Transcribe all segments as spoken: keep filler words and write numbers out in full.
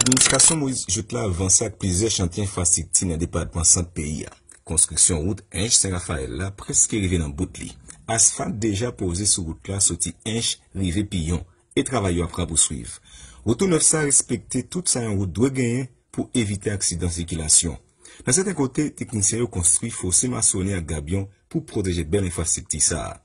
Administrasyon Moïse Jouthe la vanse ak plizyè chantye enfrastrikti nan depatman Sant peyi a. Konstriksyon wout Ench Sen Rafayèl la prèske rive nan bout li. Asfalt deja poze sou wout la soti Ench rive Piyon, e travay yo ap rapouswiv. Wout tou nèf sa respekte tout sa yon wout dwe genyen pou evite aksidan sikilasyon. Nan sèten kote, teknisyen yo konstwi fose masonri ak gabyon pou pwoteje bèl enfrastrikti sa a.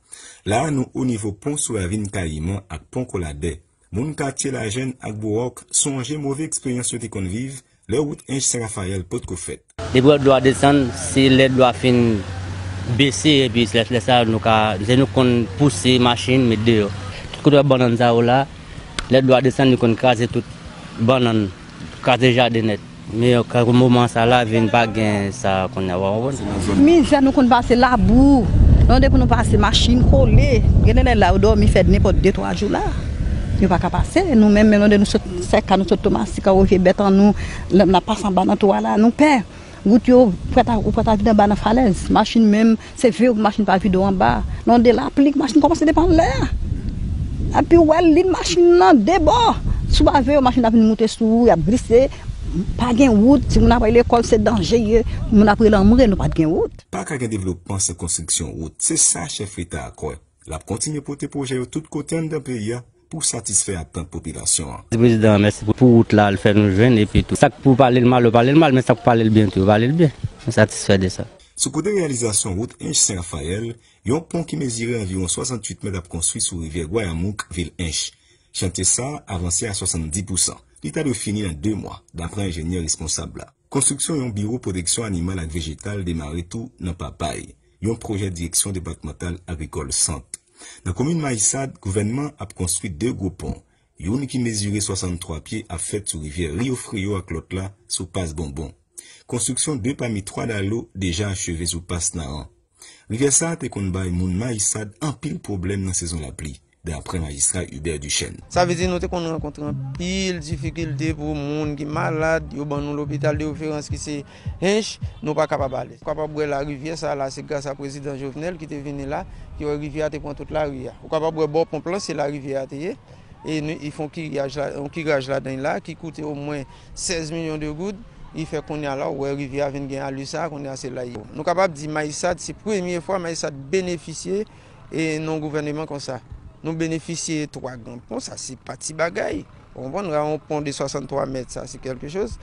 La a, nou o nivo pon sou ravin Kayiman ak pon Koladè. Moun katye Lajèn ak Bowòk sonje move eksperyans yo te konn viv lè wout Ench Sen Rafayèl potko fèt. Depi lè dlo a desann, se lè dlo a fin bese, epi lè, lè sa a, nou ka, se nou konn pouse machin, met deyò. Tout kote w wè bannann sa yo la, lè dlo a desann, li konn kraze tout bannann, kraze jaden nèt. Men, ka moman sa la, vin pa gen sa kounye a, w konprann? Mizè nou konn pase, labou. Lè depi nou pase, machin kole. Gen de lè la, yo dòmi fè nenpòt de, twa jou la. Yo pa ka pase. Nou menm, menm lè nou sot Sèka, nou sot Tomasik, an rive bèt an nou, lè n ap pase anba nan twa la, nou pè. Wout yo, ou prèt a, ou prèt a vide anba nan falèz. Machin menm, se veye machin pa vide w anba. Nan de lapli, machin kòmanse depann lè. Epi w wè lin machin nan de bò. Si w pa veye, machin ap vin moute sou ou, y ap glise. Pa gen wout, timoun ap al lekòl, se danje ye. Moun ap rele anmwe, nou pa t gen wout. Pa ka gen devlopman san konstriksyon wout. Se sa chèf Leta a kwè. L ap kontinye pote pwojè yo tout kote anndan peyi a pou satisfè atant popilasyon an. Prezidan an, mèsi pou, pou wout la, l fè nou jwenn, epi tou. Sa k pou pale l mal, yo pale l mal, men sa k pou pale l byen tou, yo pale l byen. Nou satisfè de sa. Sou kote reyalizasyon wout Ench Sen Rafayèl, yon pon ki mezire anviwon swasanntuit mèt ap konstwi sou rivyè Gwayamouk, vil Ench. Chantye sa a avanse a swasanndis pousan. Li ta dwe fini nan de mwa, dapre enjenyè responsab la. Konstriksyon yon biwo pwoteksyon animal ak vejetal demare tou nan Papay, yon pwojè Direksyon Depatmantal Agrikòl Sant. Nan komin Mayisad, gouvènman ap konstwi de gwo pon, youn ki mezire swasanntwa pye ap fèt sou rivyè Riyo Friyo ak lòt la sou Pas Bonbon. Konstriksyon de pami twa dalo deja acheve sou Pas Naran. Rivyè sa a te konn bay moun Mayisad anpil pwoblèm nan sezon lapli, dapre majistra Hubert Duchesne. Sa vle di nou te konn rankontre anpil difikilte pou moun ki malad, yo ban nou lopital de referans ki se Ench, nou pa kapab ale. Ou kapab wè larivyè sa la, se gras a prezidan Jovenel ki te vini la, ki wè rivyè a te pran tout lari a. Ou kapab wè bò ponp lan, se larivyè a te ye. E nou, y fè yon kiraj la, yon kiraj ladan l la ki koute omwen sèz milyon de goud. Y fè kounye a la, ou wè rivyè a vin gen ali sa, kounye a se la l ye. Nou kapab di Mayisad, se premye fwa Mayisad benefisye e nan yon gouvèneman konsa. Nou benefisye twa gran pon, sa se pa ti bagay. Ou konprann, yon pon de swasanntwa mèt, sa se kèlke choz.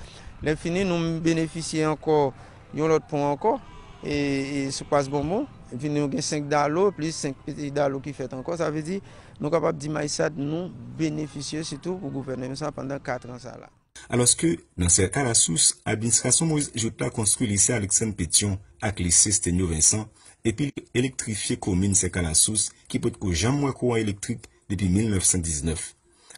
Lè fini, nou benefisye ankò yon lòt pon ankò, e, e sou Pas Bonbon. Epi nou gen senk dalo, plis senk piti dalo ki fèt ankò. Sa vle di, nou kapab di Mayisad, nou benefisye sitou pou gouvèneman sa pandan kat an sa la. Alòske, nan Sèkalasous, administrasyon Moïse Jouthe la konstwi lise Alexandre Pétion ak lise Stenio Vincent, epi l elektrifye komin Sèkalasous ki potko janm wè kouran elektrik depi mil nèf san diznèf.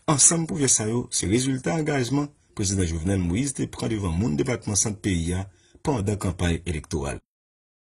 Ansanm pwojè sa yo se rezilta angajman Prezidan Jovenel Moïse te pran devan moun depatman Sant peyi a pandan kanpay elektoral.